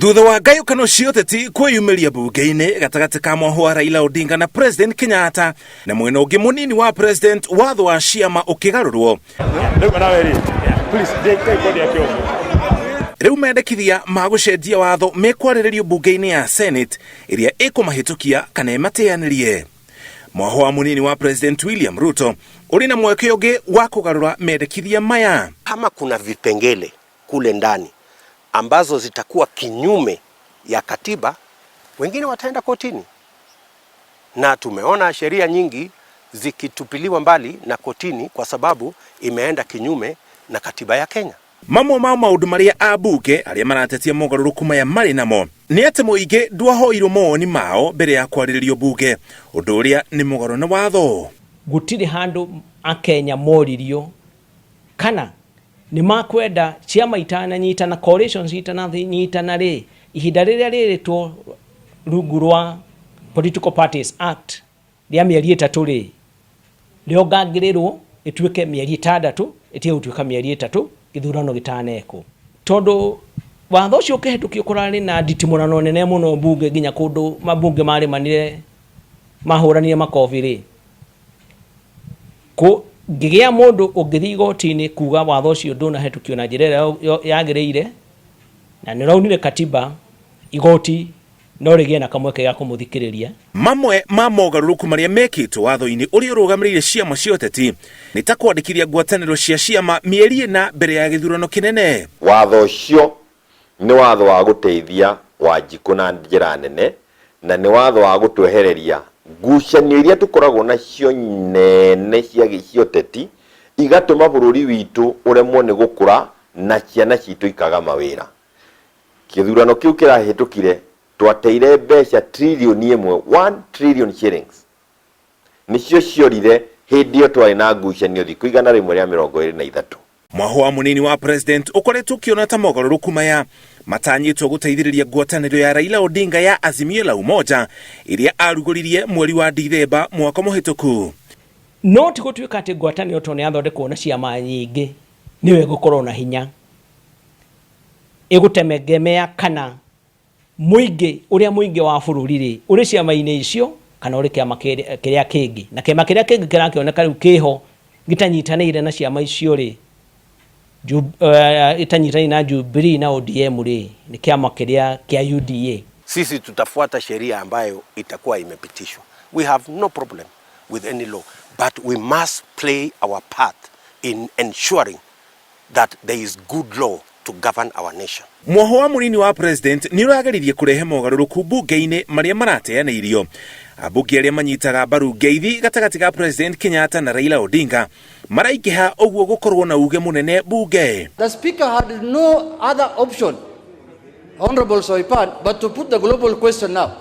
Thutha wa ngayũkano cia ũteti kwĩyumĩria mbunge-inĩ gatagatĩ ka mwahũ wa Raila Odinga na President Kenyatta, na mwena ũngĩ mũnini wa President, watho wa ciama ũkĩgarũrwo. Rĩu mendekithia ma gũcenjia watho mekwarĩrĩrio mbunge-inĩ ya Senate, ĩrĩa ĩkũmahĩtũkia kana ĩmateanĩrie. Mwahũ wa mũnini wa President William Ruto ũrĩ na mweke ũngĩ wa kũgarũra mendekithia maya. Kama kuna vipengele kule ndani ambazo zitakuwa kinyume ya katiba, wengine wataenda kotini, na tumeona sheria nyingi zikitupiliwa mbali na kotini kwa sababu imeenda kinyume na katiba ya Kenya. Mamwe ma maũndũ marĩa ambunge arĩa maratetia mogarũrũku maya marĩ namo nĩ atĩ mũingĩ ndwahoirwo mawoni mao mbere ya kwarĩrĩrio mbunge, ũndũ ũrĩa nĩ mũgarũ na watho. Gũtirĩ handũ Akenya moririo kana nĩ makwenda ciama itananyitana, coalitions itananyitana rĩ, ihinda rĩrĩa rĩrĩtwo rungu rwa Political Parties Act rĩa mĩeri 3 rĩ, rĩongagĩrĩrwo ĩtuĩke mĩeri 6, ĩtige gũtuĩka mĩeri 3 gĩthurano gĩtanekwo, tondũ watho ũcio ũkĩhetũkio kũrarĩ na nditimũrano nene mũno mbunge, nginya kũndũ mabunge marĩmanire, mahũranire makobi rĩ. Kũngĩgĩa mũndũ ũngĩthiĩ igoti-inĩ kuga watho ũcio ndũnahetũkio na njĩra ĩrĩa yagĩrĩire na nĩ ũraunire katiba, igoti no rĩgĩe na kamweke ga kũmũthikĩrĩria. Mamwe ma mogarũrũku marĩa mekĩtwo watho-inĩ ũrĩa ũrũgamĩrĩire ciama cia ũteti nĩ ta kwandĩkithia ngwatanĩro cia ciama mĩeri 4 mbere ya gĩthurano kĩnene. Watho ũcio nĩ watho wa gũteithia Wanjikũ na njĩra nene, na nĩ watho wa gũtwehereria ngucanio iria tũkoragwo nacio nene cia ũteti, igatũma bũrũri witũ ũremwo nĩ gũkũra na ciana citũ ikaga mawĩra. Kĩthurano kĩu kĩrahĩtũkire twateire mbeca tririoni 1, 1 trillion shillings, nĩcio ciorire hĩndĩ ĩyo twarĩ na ngucanio thikũ 123. Mwahũ wa mũnini wa President ũkoretwo ũkĩona ta mogarũrũku maya matanyĩtwo gũteithĩrĩria ngwatanĩro ya Raila Odinga ya Azimio la Umoja, ĩrĩa arugũririe mweri wa Dithemba mwaka mũhĩtũku. No ti gũtuĩka atĩ ngwatanĩro tondũ nĩ yathondekwo na ciama nyingĩ nĩyo ĩgũkorwo na hinya, ĩgũtegemea kana mũingĩ ũrĩa mũingĩ wa bũrũri rĩ ũrĩ ciama-inĩ icio kana ũrĩ kĩama kĩrĩa kĩngĩ, na kĩama kĩrĩa kĩngĩ kĩrakĩoneka rĩu kĩho gĩtanyitanĩire na ciama icio rĩ, ĩtanyitanĩire na Jubilee na ODM rĩ, nĩ kĩama kĩrĩa kĩa UDA. Sisi tutafuata sheria ambayo itakuwa imepitishwa. We have no problem with any law, but we must play our part in ensuring that there is good law to govern our nation. Mwoho wa mũnini wa President nĩ ũrageririe kũrehe mogarũrũku mbunge-inĩ marĩa marateanĩirio. Ambunge arĩa manyitaga mbaru ngeithi gatagatĩ ga President Kenyatta na Raila Odinga maraingĩha, ũguo gũkorwo na uge mũnene mbunge. The Speaker had no other option, Honorable Soipan, but to put the global question now.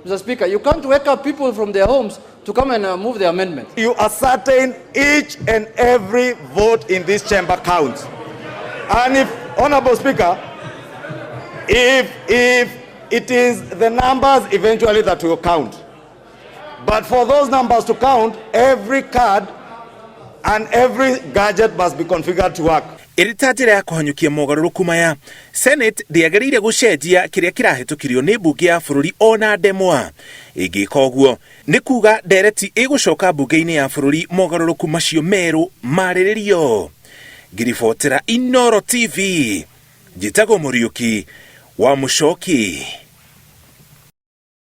Mr. Speaker, you can't wake up people from their homes to come and move the amendment. You ascertain each and every vote in this chamber counts. And if, Honorable Speaker, if it is the numbers eventually that will count, but for those numbers to count, every card and every gadget must be configured to work. Ĩrĩ ta njĩra ya kũhanyũkia mogarũrũku maya, Senate ndĩagĩrĩire gũcenjia kĩrĩa kĩrahĩtũkirio nĩ mbunge ya bũrũri ona ndemwa. Ĩngĩka ũguo, nĩ kuga ndereti ĩgũcoka mbunge-inĩ ya bũrũri mogarũrũku macio merũ marĩrĩrio. Ngiribotera Inoro TV, njĩtagwo Mũriũki wa Mũcoki.